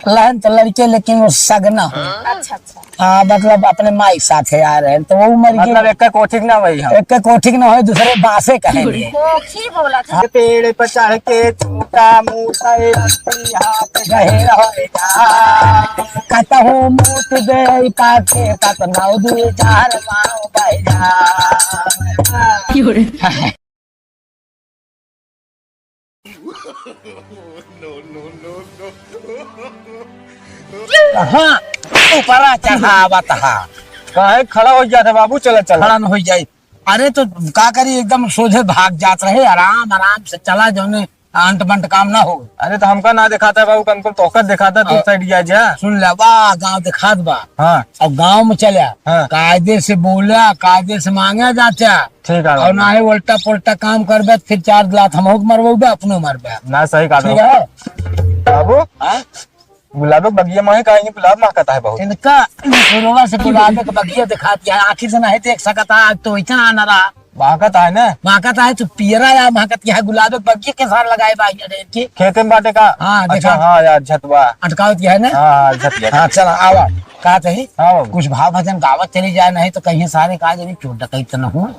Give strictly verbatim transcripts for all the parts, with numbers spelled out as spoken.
लहन तो लड़के, लेकिन वो सगना हो। अच्छा, अच्छा। हाँ, मतलब अपने माई के साथ है आ रहे हैं, तो वो मर गई। मतलब एक कोठी के ना वही हम। एक कोठी के ना हो, दूसरे बासे कहेंगे। कोठी बोला था। पेड़ पर चढ़ के छोटा मोटा एक हाथ गहे रहे जा। कतहु मूत दे पाके कतनाउ दू चार गाँव बह जा। कहाँ ऊपरा चढ़ावत हा? काहे खड़ा हो जात है बाबू? चला, चला। खड़ा न हो जाई। अरे तो का करी, एकदम सोझे भाग जात रहे, आराम आराम से चला, जौने अंट बंट काम ना हो। अरे तो हमका ना दिखाता है बाबू, कम कम तोहका दिखाता, तू हाँ। साइड जा जा। सुन ले, वाह, गाँव दिखात बा। हाँ। अब गाँव में चला, हाँ। कायदे से बोला, कायदे से मांगा जाता। ठीक है और बाबू। ना ही उल्टा पुल्टा काम करबे तो फिर चार लात हमहू के मरबे, अपनो मरबे। ना, सही कहा ठीक बाबू। है? बाबू, हाँ? गुलाब के बगिया में है, काहे गुलाब महकता है बहुत? इनका सुरवा से गुलाब के बगिया दिखात है, आँखी से नहीं देख सकता, आज तो इतना आना रहा। महकता है ना? महकता है तो पियरा या महकत क्या है, गुलाब के बगिया के साथ लगाए बा ये रेट की। खेते में बाटे का? हाँ, अच्छा, देखा। हाँ यार, झतवा। अटकावत क्या है ना? हाँ, हाँ, झत गया। हाँ, चला, आवा। कहा तही? हाँ बाबू। कुछ भाव भजन गावत चली जाए, नहीं तो कहीं सारे कहा जानी चोर डकैत तो न हो।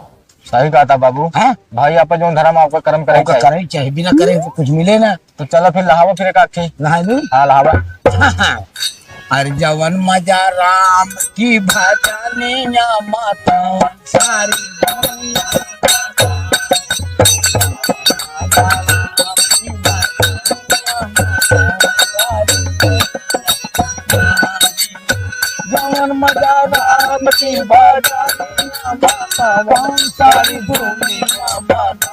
सही कहा था बाबू। हाँ? भाई, आपन जौन धर्म आपका कर्म करे ओकर चाहिए। करे चाहिए, बिना करे तो कुछ मिले ना। तो चलो फिर लहावा फिर एक आखी। नहाए लू? हाँ, लहावा। हाँ, हाँ। अरे जवन मजा राम की भजनिया माता सारी दुनिया। जवन मजा राम की भजनिया माता सारी दुनिया माता।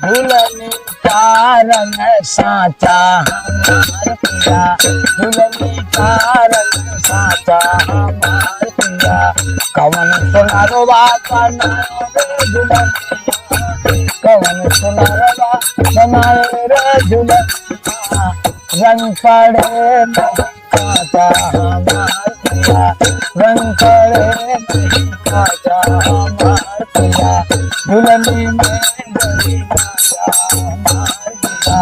दुलनी का रंग साचा हमार पिया, दुलनी का रंग साचा हमार पिया। कवन सोनरवा बनाए रे दुलनिया, कवन सोनरवा बनाए रे दुलनिया। रंग पड़े नहीं काटा हमार पिया, रंग पड़े नहीं काटा हमार पिया, दुलनी में डोली काटा हमार पिया।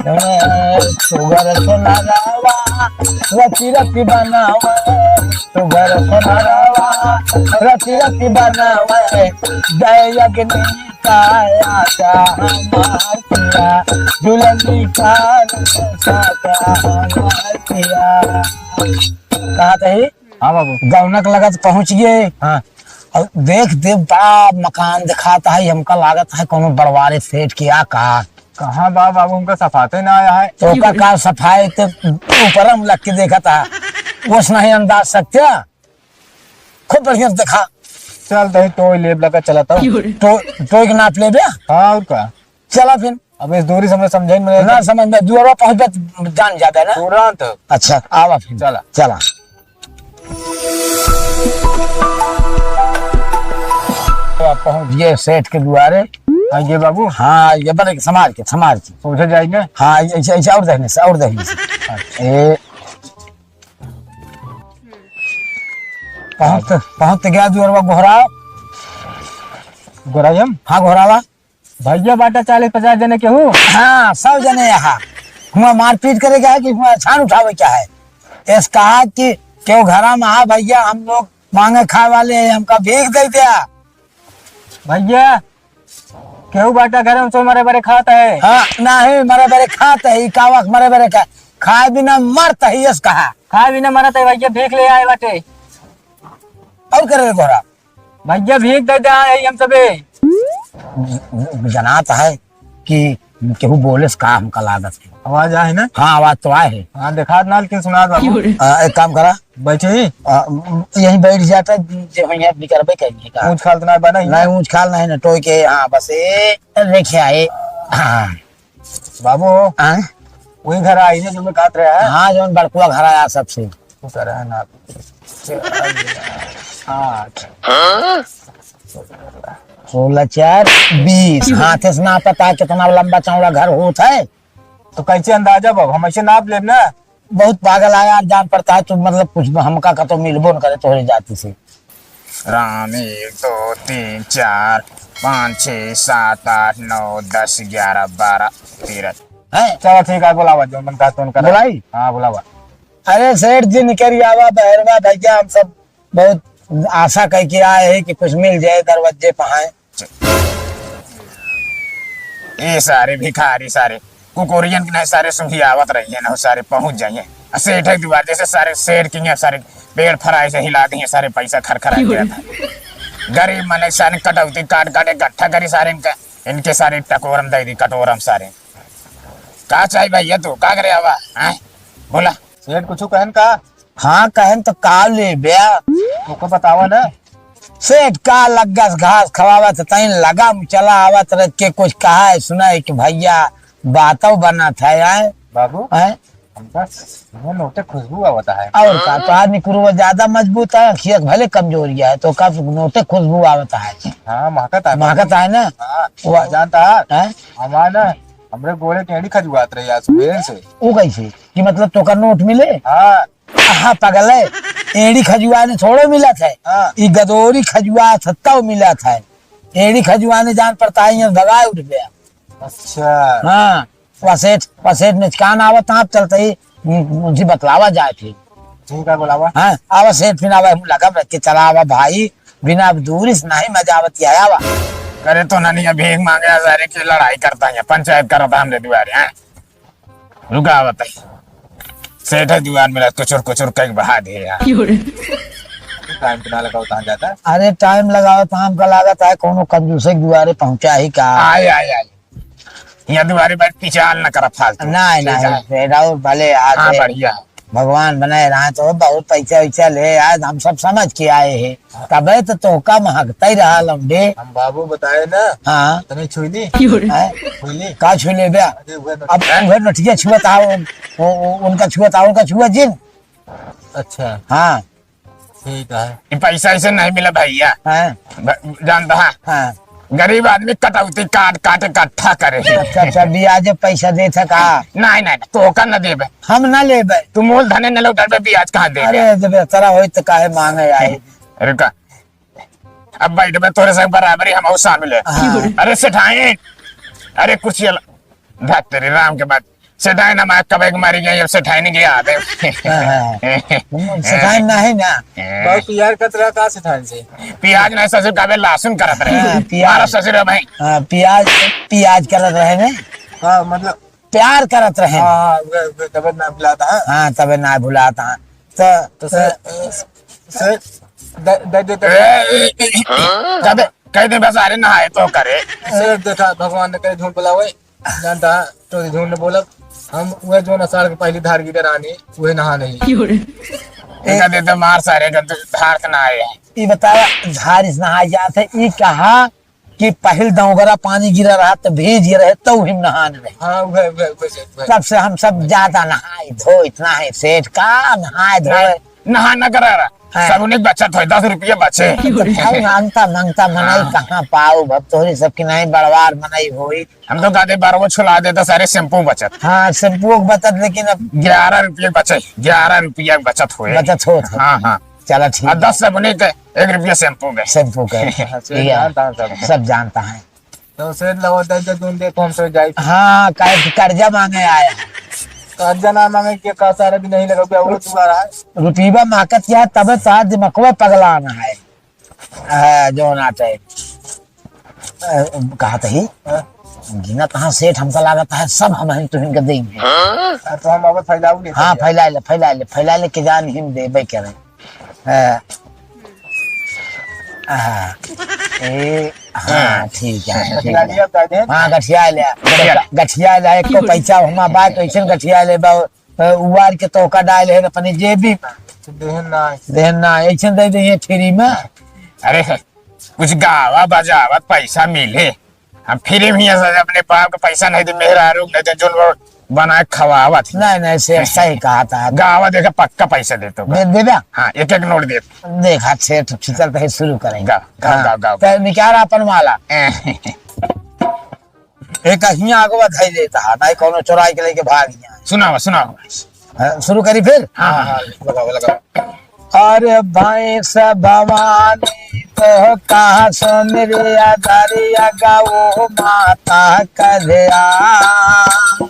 ए, सुगर सोनरवा रति रति बनावे, सुगर सोनरवा रति रति बनावे, जय अग्नि का आजा हमार पिया, दुलनी का रंग साजा हमार पिया। कहा तही? हाँ बाबू। गौनक लगत पहुँच गए। हाँ। और देख दे, बड़ा मकान दिखाता है, हमका लागत है कोनो बड़वारे सेठ किया का। कहाँ बा बाबू, हमका सफाते ना आया है। तो ओका का सफाई ते ऊपर हम लग के देखा था, वो नहीं अंदाज सकते। खूब बढ़िया से देखा। चल, तही टोय लेब लगा चला था। टो-, टोय के नाप लेबे? हाँ, और का? चला फिर। अब इस दूरी से हमें समझे में ना समझ में, दुआरा पहुँच जात जान जाबे ना। तुरंत। अच्छा, आवा फिर। चला। चला। तो आप पहुँच गए सेठ के दुआरे। हाँ, ये बाबू। हाँ, ये बड़े समाज के, समाज के। पहुँचे जाएंगे। हाँ, ऐसे, ऐसे और देखने से, और देखने से। अच्छा। ए, पहुँच, पहुँच गया दुअरवा गोहरा। गोहराई हम? हाँ, गोहरावा। भैया बाटा चालीस पचास जने के हूँ। हाँ, सौ जने यहाँ। हुआ मारपीट करे क्या है कि हुआ छान उठावे क्या है? इस कहा कि क्यों घरा में आ भैया, हम लोग मांगे खाए वाले हैं, हमका भीख दे दिया। भैया, केहू बाटा घरे में सो मरे बरे खात है। हाँ, नाही, मरे बरे खात है, ई कावा के मरे बरे का? खाए बिना मरत है, यस कहा। खाए बिना मरत है भैया, भीख ले आए बाटे। और करे रे गोहरा? भैया, भीख दे दे आए हम सबे। ज-, ज-, जनात है कि केहू बोले से का हमका लागत है। आवाज आए ना? हाँ, आवाज तो आए है। हाँ, देखात ना, लेकिन सुनात बाबू। आ, एक काम करा। बैठे ही? आ, यहीं बैठ जाता, जे हम यहाँ निकरबे करेंगे का? ऊँच खाल तो ना बना ही? नहीं, ऊँच खाल नहीं ना, टोय के, हाँ, बस ए, रेखे आए। हाँ। बाबू, हाँ? वही घर आई ना, जो मैं कहत रहा है। हाँ, जो बड़कुआ घर आया सबसे। तू कह रहा है ना। चार, आठ। सोलह चार बीस। हाथे से नापत है कितना लंबा चौड़ा घर होत है। तो कैसे अंदाजा बाबू, हम ऐसे नाप लेब ना। बहुत पागल है यार, जान पड़ता है तू, मतलब, कुछ हमका का तो मिलबो न करे तोहरे जाति से। राम, एक, दो, तीन, चार, पाँच, छः, सात, आठ, नौ, दस, ग्यारह, बारह, तेरह। हैं? चलो ठीक है, बुलावा जो मन का तो उनका। बुलाई? हाँ, बुलावा। अरे सेठ जी, निकल आवा बहरवा भैया, हम सब बहुत आशा करके आए हैं कि कुछ मिल जाए दरवाजे पे। हैं? ये सारे भिखारी, सारे कुकुरियन के नहीं, सारे सुखियावत रहिए ना, सारे पहुंच जाइए। आ सेठ है दुआर, जैसे सारे शेर की हैं, सारे पेड़ फराए से हिला दिए, सारे पैसा खर खरा गया था। गरीब मने सारे कटौती काट काट इकट्ठा करी सारे इनका, इनके सारे टकोरम दे दी, कटोरम सारे। का चाही भैया तू, का करे आवा, हैं? बोला। सेठ कुछ कहन का? हाँ, कहन तो का लेब्या? ओको बतावा ना। सेठ का लग्गस घास खवावत, तैन लगा में चला आवत रह के कुछ कहा है, सुना है कि भैया बातों बनत है, आए? बाबू, आए? हमका मुँह नोटे खुशबू आवत है। और का, तोहार निकुरवा ज्यादा मजबूत है, अखिया के भले कमजोरिया है, तो का नोटे खुशबू आवत है। हाँ, महकत है। महकत है ना? हाँ, वो जानता है? हैं? हमार ना, हमरे गोड़े के एड़ी खजुआत रही आज सुबह से। वो कैसे? कि मतलब तोका नोट मिले? हाँ। हाँ, पगल है। एड़ी खजुआने थोड़ो मिलत है। हाँ। ई गदोरी खजुआ सत्ताओ मिलत है। एड़ी खजुआने जान पड़ता है, यहाँ भगाए उठ गया। अच्छा। हाँ, वह सेठ, वह सेठ निचकान आवत, आप चलते ही उन-, उनसे बतलावा जाए फिर। ठीक है, बुलावा। हाँ, आवा सेठ, फिर आवा, हम लगम रख के चला आवा भाई, बिना अब दूरी से नहीं मजा आवत, या आवा। करे तो ना, नहीं, अभी एक मांगे हजारे की लड़ाई करता है, पंचायत करता हमरे दुआरे, हैं? रुका आवत है। सेठ है दुआर में कुचुर कुचुर कई बहा दे यार। क्यों रे? टाइम कितना लगाओ, कहाँ जाता है? अरे टाइम लगाओ तो हमका लागत है कोनो कंजूसे के दुआरे पहुंचा ही का। आए, आए, आए। यहाँ दुआरे बैठ पिचाल न करा फालतू। नहीं, ठीक नहीं, है? सेठ और भले आज हाँ, है। बढ़िया। भगवान बनाए रहा तो बहुत पैसा वैसा ले आज हम सब समझ के आए हैं। तबे तो तोहका महकता ही रहा लौंडे। हम बाबू बताए ना। हाँ। तने छुई ली? हैं? छुई ली? का छुई ले बे? अरे, वह अब नोटिया। वह नोटिया छुआ था, वो, वो, वो, उनका छुआ था, उनका छुआ जिन। अच्छा। हाँ। ठीक है। ये पैसा ऐसे नहीं मिला भैया। हाँ। ब-, जानता है? हाँ। गरीब आदमी कटौती काट काट इकट्ठा करे है। अच्छा, अच्छा, ब्याज पैसा दे था का? नहीं, नहीं, नहीं, तोहका न देबे। हम ना लेबे। तू मूलधने न लौटाबे, ब्याज कहाँ देबे? अरे, जब इतना होई तो काहे मांगे आए? रुका। अब बैठ में तोरे से बराबरी हम शामिल है। हाँ। अरे सेठाइन, अरे कुर्सी वाला, धत तेरे राम के बाद। सेठाइन हम कब एक मरी गई, अब सेठाइन के याद है। हाँ, हाँ। सेठाइन ना है ना? बहुत प्यार करत रहा का सेठाइन से? प्याज नहीं ससुर, कबे लहसुन करत रहे। हाँ, प्याज। मारा ससुर है भाई। हाँ, प्याज, प्याज करत रहे ने। हाँ, मतलब प्यार करत रहे। हाँ, हाँ, उहे, उहे, तबे ना भुलाता है। हाँ, तबे ना भुलाता है। तो, तो से, से, दे, दे, दे, दे। ए, ए, ए, ए, कह दे, कह दे बस, अरे नहाए तो करे। से देखा, भगवान ने कहे झूठ बोला हुए, जानता है, तो झूठ न बोलब। हम उहे जो नसार के पहली धार गिरे रानी, उहे नहा नहीं। क्यों रे? इनका दे दे मार सारे, जब तक धार से ना आए हैं। ई बतावा, धार से नहा जात है, ई कहा कि पहिल दौगरा पानी गिरा रहा तो भीज गिरा रहे तो हिम नहान रहे। हाँ, उहे, उहे, उहे, उहे। तब से हम सब ज्यादा नहाए धोए, इतना है सेठ का नहाए धोए। नहा ना करा रहा। हाँ। सब उन्हें बचत होए, दस रुपया बचे। तो भाई मांगता मांगता मनई हाँ। कहाँ पाओ, अब तोहरी सबकी नहीं बड़वार मनई होई। हम तो कहते बारह वो छुला देता सारे शैम्पू बचत। हाँ, शैम्पू के बचत, लेकिन अब ग्यारह रुपये बचे, ग्यारह रुपया के बचत होए। बचत होत है। हाँ, हाँ। चला ठीक अब है। दस साबुन के एक रुपया शैम्पू के। शैम्पू के। हाँ, सेठ ठीक है। जानता है सब। सब जानता है। तो सेठ लगो दे दे, तुम देखो, हम तो जाई। हाँ, काहे कि कर्जा मांगे आया। कर्जा ना मांगे के का, सारा दिन यही लगा, वो तुम्हारा है। रुपीबा मांगत क्या है, तबे तो आज दिमागवा पगलाना है। हाँ, जो ना चाहे। अ, कहा तो ही, हाँ। गिना तहाँ सेठ हमका लागत है, सब हम हैं तुहिन के देंगे। हाँ, तो हम अब फैलाऊ लेते हाँ, हैं। फैला ले, फैला ले, फैला ले के जान हिम देबे करे। हाँ। हाँ। ए, हाँ, हाँ। ठीक है, ठीक गठिया है। लिया, बता दें। हाँ, गठिया ले, गठिया। गठिया ले, एक तो पैसा हमा बा, कैसे गठिया ले बा, अ, उबार के तोहका डाल है अपनी जेबी में। देहन ना। देहन ना, ऐसे दे दे free में। अरे, कुछ गावा बजावत पैसा मिले, हम free में यहाँ से अपने बाप का पैसा नहीं दे, मेहरारू नहीं दे, जोन वो बनाए खवावत ही। नहीं, नहीं, सेठ सही कहा था। गावा देखा, पक्का पैसा देतो। दे, दे दे। हाँ, एक एक नोट दे। देखा, सेठ फिसल तो है, शुरू करेंगे। गाओ, गाओ, हाँ, गाओ, गाओ। तो निकाल अपन माला। एक हियाँ आगवा धई लेता है, नहीं कोनो चोराई के लेके भाग गया। सुनावा, सुनावा। हाँ, शुरू करी फिर? हाँ, हाँ, हाँ। लगाओ, लगाओ। अरे भैंस भवानी तो कहा सो मेरे अदरिया गौ माता कल्याण।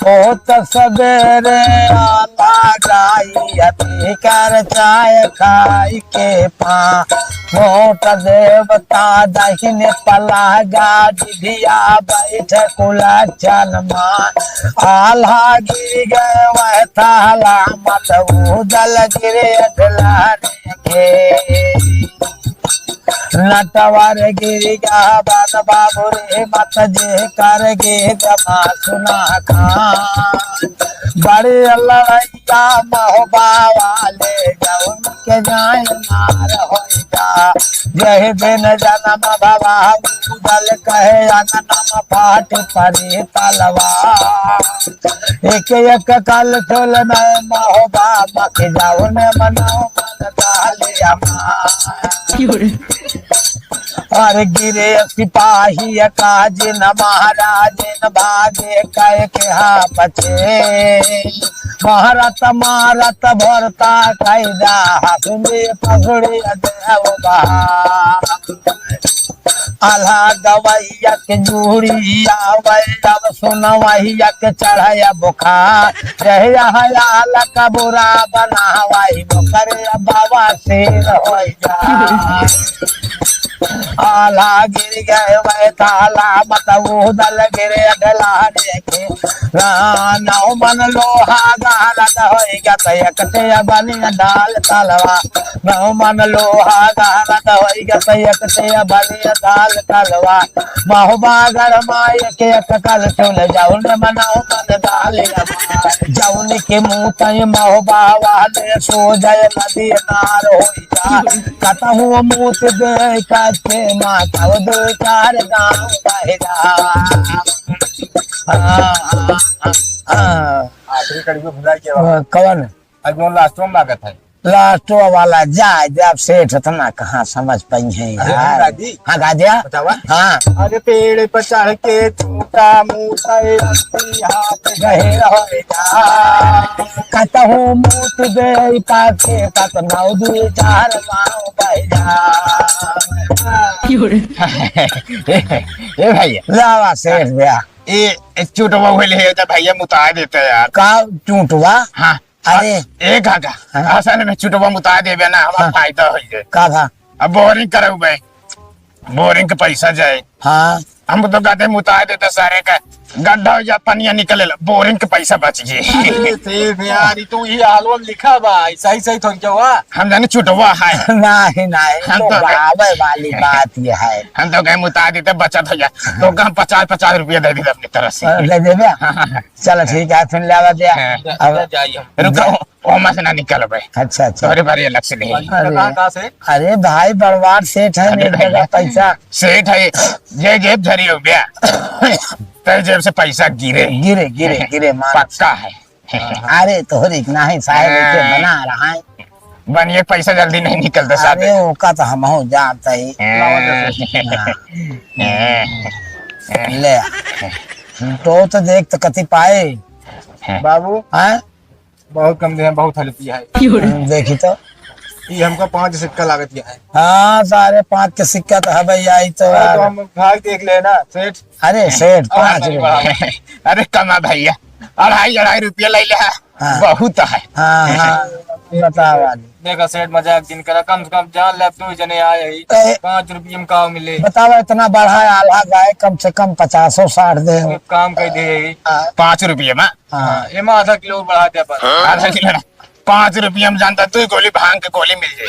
होत सबेरे आला गाई अति कर चाय खाई के पा। मोट देवता दहिने पलागा डिभिया बैठ कुलक्षण मान। आल्हा गिर गए वह थाला मत उदल गिरे अठलाने के। नटवर गिर गया बन बाबू रे मत जे कर गे जमा सुना खान। बड़े लड़ाई या महुबा वाले जौन के जाए मार होइगा। यही दिन जन्म भवा उदल कहे अंगनम फाट परी तलवार। एक एक कल चुल में महुबा मख जौन मनो मन डालिया मार। और गिरे सिपाही का जिन महाराज न भागे कह के हा पछे। मारत मारत भरता कैदा हसुली पसुड़ी देव बहा। आल्हा गवैया के जूड़ी आवे अब सुनवैया के चढ़े बुखार। यही हयाल का बुरा बनावै ओकरे बाबा शेर होइ जा। आल्हा गिर गए वह थाला मत उदल गिरे अगलाने के। नौ मन लोहा गहरत होइगा त एक ते बनिया डाल तलवा। नौ मन लोहा गहरत होइगा त एक ते बनिया डाल तलवा। महुबा गढ़ माई के एक कल चुल जौन मनो मन डाल। जौन के मुँह तई महुबा वाले सो जय नदी नार होइगा। कतहु मूत दे कच्चे माँ तब दो चार गाँव बह जा। हाँ, हाँ, हाँ, हाँ। आखिरी कड़ी में भुला के बा। कौन? अब जौन लास्टो में लागत है। लास्टो वाला जाए दे, अब सेठ इतना कहाँ समझ पाई है अरे यार। हाँ, गाजी। हाँ, गाजिया। बतावा। हाँ। अरे पेड़ पर चढ़ के चूका मूसा रस्सी हाथ गहे रहे जा। कतहु मूत दे पाछे तक नौ दू चार गाँव बह जा। ए, ए भैया। लावा सेठ भैया। ए, ए चुटवा होले है, तो भैया मुता देते यार। का चुटवा? हाँ। अरे। ए काका, हाँ। असल में चुटवा मुता देबे ना, हमार हाँ। फायदा होइ जाए। का भा? अब बोरिंग करउबे, बोरिंग के पैसा जाए। हाँ। हम तो कहते मुता देते सारे का, गड्ढा हो जा, पनिया निकले ला, बोरिंग के पैसा बच गए। अरे सेठ यार, ई तो ई हालवा में लिखा बा, ई सही सही थोड़ी क्या हुआ? हम जाने चुटवा है। नहीं, नहीं, हम तो तो गए। गावे वाली बात ये है। हम तो कहे मुता देते, बचत हो जा, तो हम पचास, पचास रुपया दे देते अपनी तरफ से। अ, दे देबे? हाँ, हाँ, हाँ। चलो ठीक है, फिर ले आवा दे। हाँ। अब जा-, जाइए। रुको, ओमा से ना निकलबे। अच्छा, अच्छा। तोहरे बारे अलग से नहीं। अरे, कहाँ, कहाँ से? अरे भाई, बड़वार सेठ है, अरे एक जगह भैया। पैसा। सेठ है, जे जेब धरी हो गया। तेरे जेब से पैसा गिरे। गिरे, गिरे, गिरे, मान। पक्का है। अरे, तोहरे इतना है, साहब, इसे हाँ। बना रहा है। बनिए, पैसा जल्दी नहीं निकलता, साहब। अरे, ओका तो हम हो जानता ही। हाँ। हाँ। हाँ। ले। तो, तो देख, तो कति पाए। बाबू। हाँ? बहुत कम दे, बहुत हल्की है। हम्म, देखी तो। ये हमका पाँच सिक्का लागत है। हाँ, सारे पाँच के सिक्का तो हबे, आई तो अरे यार। तो हम भाग देख लेना, सेठ। अरे सेठ, और पाँच नहीं रुपया। बढ़ाओ। अरे कमा भैया, अढ़ाई, अढ़ाई रुपया ले ले है। हाँ। बहुत है। हाँ, हाँ, बतावा। देखा सेठ, मजाक जिन करा, कम से कम जान ले, अब दो जने आए ही। ए, पाँच रुपये में का मिले? बतावा, इतना बढ़ा आल्हा गाय, कम से कम पचासो साठ दे हो। एक काम कर दे। हाँ। पाँच रुपये में? हाँ। हाँ, एमा आधा किलो बढ़ा दे अपन। आधा किलो ना, पाँच रुपया में जानता तू गोली भांग के गोली मिल जाई,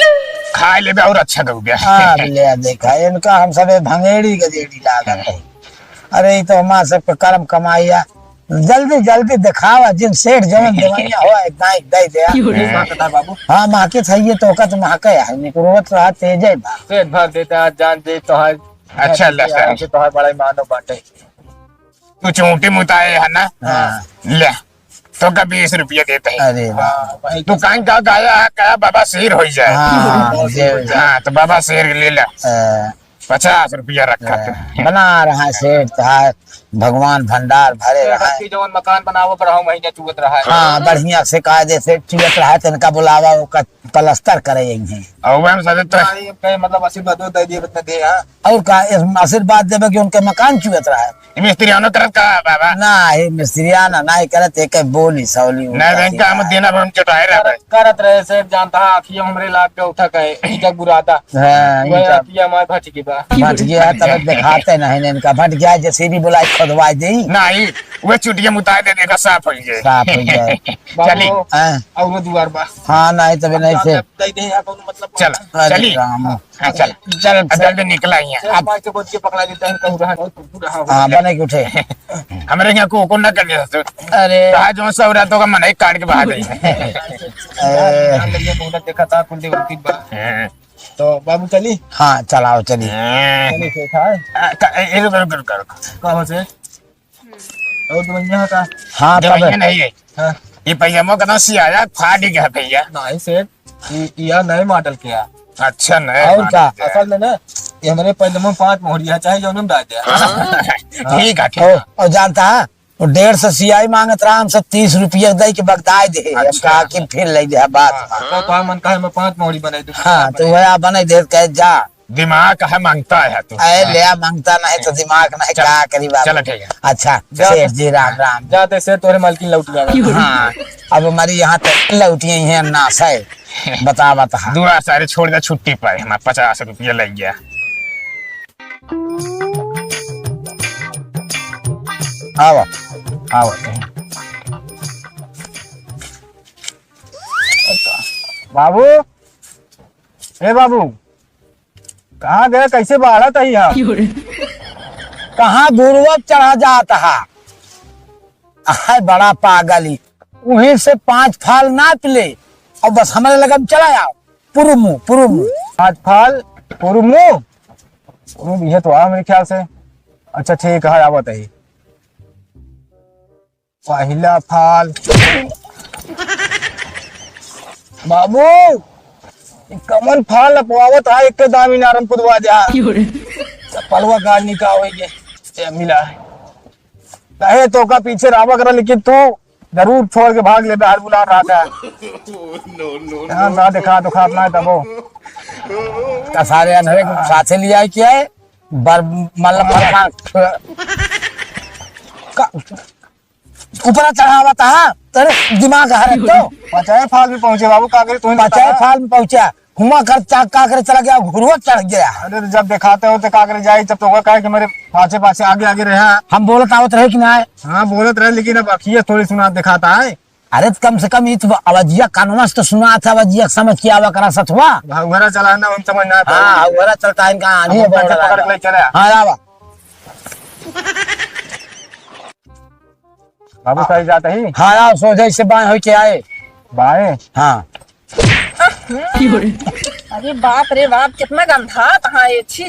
खाए लेबे और अच्छा दउबे। हाँ, ले देखा, इनका हम सबे भंगेड़ी गजेड़ी लागत है। अरे, ई तो हमार सबके करम कमाइया। जल्दी, जल्दी देखावा, जिन सेठ जवन देवनिया हो, एक दाई दे दे। क्यों रे? हाँ, कथा बाबू। हाँ, माँ के था ये तो का तो माँ का है, निकुरवत रहा तेजे बा। सेठ भर देता, जान दे तो है। अच्छा, अल्लाह से। हमसे तो है बड़ा ही मानो बाटे। तू चूंटी मुताए है ना? हाँ। ले, तोका बीस रुपया देत है। अरे वाह। हाँ, वही तो। दुकान का गाया है, कहा बाबा शेर होइ जाए। हाँ, शेर। हाँ, तो बाबा शेर ले ला। हाँ। पचास रुपया रखा हाँ, तू। बना रहा है सेठ, तो है, भगवान भंडार भरे सेठ रहा है। आपकी जवन मकान बनावत रहा, महीने चुगत रहा है। हाँ, बढ़िया से कायदे से चुगत रहा है, तो इनका बुलावा, ओका प्लास्टर करे यही है। और वह हम सोचे तो नहीं, कहे मतलब आशीर्वाद दे दिए, बता दे, हाँ। और का, इस आशीर्वाद देवे कि उनके मकान चुगत रहा है। ये मिस्त्रियानो करत का बाबा? ना, ये मिस्त्रिया ना, ना ही करत, एक बोली सौली नहीं, उनका नहीं, काम सीधा। देना, हम चटाए रहा है। करत रहे सेठ, जानता है, आँखियों हमरे लाग के उठा कहे, इज्जत बुरादा। हाँ, वह इनका आँखिया हमारे भटकी बा। भटकी है, तब देखाते नहीं ने इनका, भटकी है, जेसीबी बुलाई खोदवाई देई। नहीं, वह चुटिया मुताए दे देगा, साफ होइ जाए। साफ होइ जाए। बाबू, चली। हाँ। और वो दुआर बा। हाँ, नहीं, तबे नहीं से। दे दे, या कोनो मतलब चल, अरे चली। राम। हाँ, चल, चल, अब चल। जल्दी निकला ही है। चल, अब मार के बोझ के पकड़ा देता है, कहूँ रहा, बहुत कुकुर रहा हो। हाँ, बने के उठे। हमरे यहाँ को, को ना कर दिया तू। अरे। कहा जो सब रहता होगा, मन ही काट के बहा दे। ए। देखा था, कुल देवती बा। हाँ। तो बाबू चली? हाँ, चलाओ, चली। हाँ। चली, ठीक है। आ, का, ए, ए, रुक, रुक, रुक, रुक। कहाँ से? और दवाइयाँ का? हाँ, तब दवाइयाँ नहीं है। हाँ। ये पैजामा का तो सियाया फाट गया भैया। नहीं सेठ, ये, ये नए मॉडल के है। अच्छा, नए और मॉडल का? के। असल में ना, ये हमरे पैजामा में पाँच मोहरी है, चाहे जौन में डाल दे। ठीक है, ठीक है। और, और जानता है, वो डेढ़ सौ सियाई मांगत रहा, हमसे तीस रुपया दे के बगदाई दे। हम अच्छा। कहा कि फिर ले दे, बात। हाँ, तो, तो मन कहे मैं पाँच मोहरी बनाई दूँ। हाँ, तो वह आप बनाई दे, कहे जा। दिमाग है, मांगता है तू। अरे, ले आ, मांगता नहीं तो दिमाग नहीं, चल, का करी बाबू? चल, ठीक है। अच्छा, जा सेठ तो, जी, राम राम। जा तो सेठ, तोरे मालकिन लौट गया। हाँ, अब हमारी यहाँ तक लौटी हैं ना से, बता, बता। दुआ सारे छोड़ दे, छुट्टी पाए, हमारा पचास रुपया लग गया। आवा, आवा। बाबू, ए बाबू, कहाँ गए, कैसे बाढ़त है यहाँ? कहाँ गुरुआ चढ़ा जात है? हाय बड़ा पागल ही, वहीं से पाँच फाल नाप ले और बस हमरे लगन चला आओ। पुरुमु, पुरुमु। पाँच फाल पुरुमु? पुरुमु ये तो आ मेरे ख्याल से। अच्छा ठीक है, आवत है। पहिला फाल। बाबू, ई कमन फाल नपवावत है, एक दाम इनारम कुदवा जा। क्यों रे? चप्पलवा गाड़ निकावेगे, ये मिला है। कहे तो का पीछे रावा करा, लेकिन तू जरूर छोड़ के भाग ले, बाहर बुला रहा था। No, no, no। ना दिखा, दिखा अपना तबो। का सारे अनहरे को साथे लिया है क्या है? बर-, मतलब, हाँ। फरमान। का-, ऊपर चढ़ावा था, तेरे दिमाग हरे तो। पचाए फाल में पहुंचे बाबू, का करे, तू ही पचाए बता। फाल में पहुंचा, हुआ कर चा-, का करे चला गया, घुरुआ चढ़ गया। अरे तो जब दिखाते हो तो का करे जाए, जब तो होगा, काहे कि मेरे पाछे पाछे आगे आगे रहा। हम बोलत आवत रहे कि ना? हाँ बोलत रहे, लेकिन अब अखिए थोड़ी सुना दिखाता है। अरे तो कम से कम ई तो आवाजिया कानवा से तो सुना था, आवाजिया समझ के आवा करा सथवा। हाँ, उहरा चला ना, हम समझ ना पाए। हाँ, उहरा चलता है इनका आनी हम है, पकड़, बड़ा पकड़ के ले चले। हाँ, आवा। बाबू साहब जाते ही। हाँ, आओ, सोझे से बाएं होके आए। बाएं? हाँ। अरे बाप रे बाप, कितना गंधा था ये, छी,